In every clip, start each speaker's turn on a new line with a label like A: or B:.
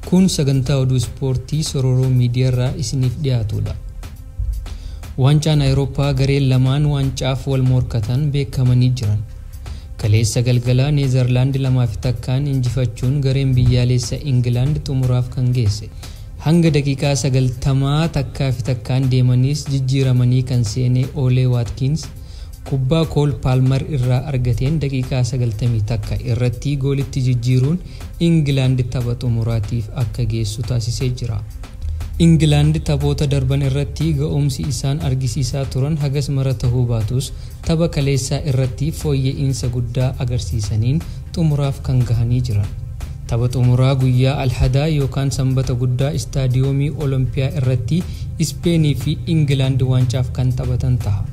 A: Kun sagantaa oduu ispoortii Sororoo Miidiyaarraa isiniif dhiyaatudha. Waancaan Awurooppaa gareen lamaan waancaaf wal morkatan beekamanii jiran. Kaleessa galgalaa Neezerlaand 2-1 injifachuun gareen biyyaalessa Ingilaand xumuraaf kan geesse. Hanga daqiiqaa 90 1-1 deemanis jijjiiramanii kan seene Oolee Waatkiins kubbaa Kool Paalmar irraa argateen daqiiqaa 91 irratti goolitti jijjiiruun Ingilaand tapha xumuraatiif akka geessu taasisee jira. Ingilaand taphoota darban irratti ga'umsi isaan argisiisaa turan hagas mara tahuu baatus tapha kaleessaa irratti fooyya'insa guddaa agarsiisaniin xumuraaf kan gahanii jiran. Tapha xumuraa guyyaa Alhadaa yookaan Sanbata guddaa istaadiyoomii Oloompiyaa irratti Ispeenii fi Ingilaand waancaaf kan taphatan ta'a.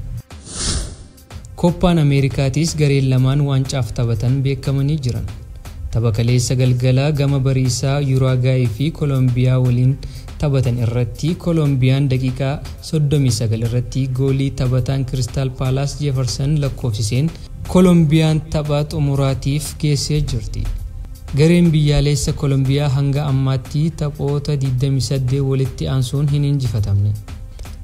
A: Kooppaan Ameerikaatis gareen lamaan waancaaf taphatan beekamanii jiran. Tapha kaleessa galgalaa gama bariisaa Yuraagaayii fi Koolombiyaa waliin taphatan irratti Kolombiyaan daqiiqaa 39 irratti goolii taphataan Kiristaal Paalaas Jeefarsan lakkoofsiseen Kolombiyaan tapha xumuraatiif geessee jirti. Gareen biyyaalessa Kolombiyaa hanga ammaatti taphoota 28 walitti aansuun hin injifatamne.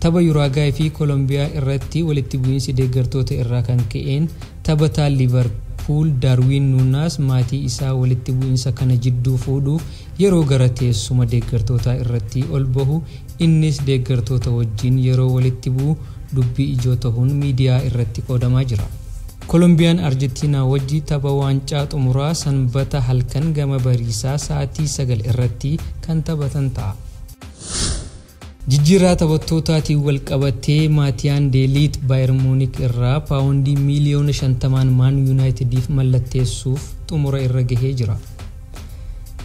A: Tapha Yuraagaayii fi Kolombiyaa irratti walitti bu'iinsi deeggartoota irraa kan ka'een taphataan Liivarpuul Daarwiin Nuunaas maatii isaa walitti bu'iinsa kana jidduu fuudhuuf yeroo gara teessuma deeggartootaa irratti ol bahu innis deeggartoota wajjin yeroo walitti bu'u dubbii ijoo ta'uun miidiyaa irratti qoodamaa jira. Kolombiyaan Arjentiinaa wajji tapha waancaa xumuraa Sanbata halkan gama bariisaa sa'aatii 9 irratti kan taphatan ta'a. Jijjiirraa taphattootaatiin wal qabatee Maatiyaan Deeliit Baayer Muunik irraa paawundii miiliyoona 50 Maan Yuunaayitediif mallatteessuuf xumura irra gahee jira.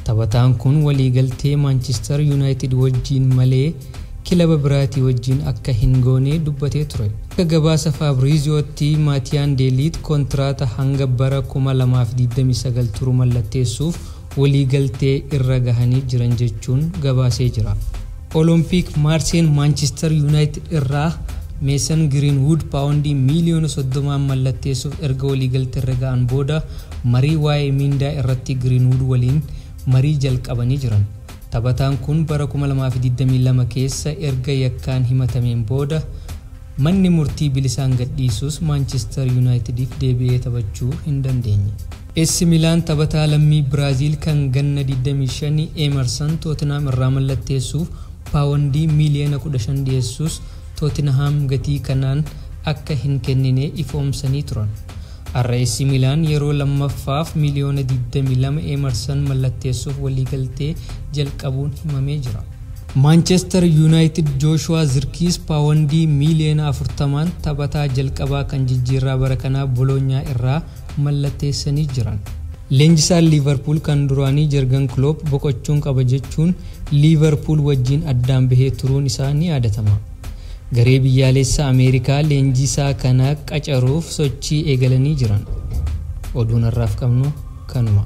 A: Taphataan kun waliigaltee Maanchister Yuunaayitid wajjin malee kilaba biraatii wajjin akka hin goone dubbatee ture. Akka gabaasa Faabriiziyootti Maatiyaan Deeliit kontiraata hanga bara 2029 turu mallatteessuuf waliigaltee irra gahanii jiran jechuun gabaasee jira. Oloompiik Maarseen Maanchister Yuunaayitid irraa Meesan Giriinwud paawundii miiliyoona 30 mallatteessuuf erga waliigaltee irra ga'an booda marii waa'ee miindaa irratti Giriinwud waliin marii jalqabanii jiran. Taphataan kun bara 2022 keessa erga yakkaan himatameen booda manni murtii bilisaan gadhiisus Maanchister Yuunaayitediif deebi'ee taphachuu hin dandeenye. AC Milaan taphataa lammii Biraaziil kan ganna 25 Emerson Tootinhaam irraa mallatteessuuf paawundii miiliyoona 15 dhiyeessus Tootinhaam gatii kanaan akka hin kennine ifoomsanii turan. Har'a AC Milaan yeroo lammaffaaf miiliyoona 22 Emerson mallatteessuuf waliigaltee jalqabuun himamee jira. Maanchestar Yuunaayitid Jooshuwaa Zirkiis paawundii miiliyoona 40 taphataa jalqabaa kan jijjiirraa bara kanaa Bolonyaa irraa mallatteessanii jiran. Leenjisaan Liivarpuul kan duraanii Jergan Kloop boqochuun qaba jechuun Liivarpuul wajjin addaan bahee turuun isaa ni yaadatama. Garee biyyaalessa Ameerikaa leenjisaa kana qacaruuf sochii eegalanii jiran. Oduun har'aaf qabnu kanuma.